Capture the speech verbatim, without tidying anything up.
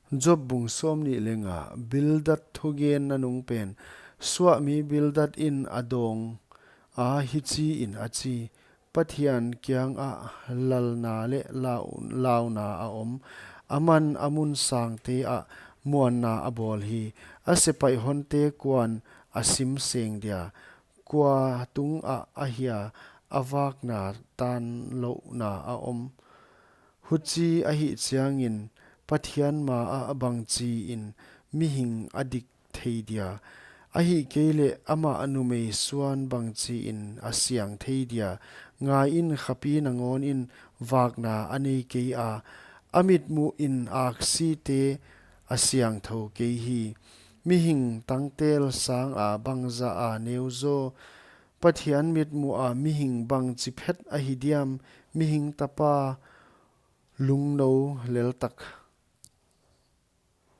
Job bung sawmnih leh nga. Bildad thugenna nung pen. Suahmi Bildad in a dawng a, hichiin a chi: Pathian kiangah lalna leh lau-, launa a om. Aman a mun sangte ah muanna a bawl hi. A sepaih honte kuan a sim seng dia? Kua tungah ahia a vakna tanlouhna a om? Huchi ahih chiangin Pathian maah bangchiin mihing a dik thei dia? Ahihkeileh amah numei suan bangchiin a siang thei dia? Ngaiin, khapi nangawn in vakna a nei kei a, a mitmuhin aksite a siangthou kei hi. Mihing tangtel sanga bangzah a neu zaw? Pathian mitmuha mihing bangchi phet ahi diam? Mihing tapa lungnou leltak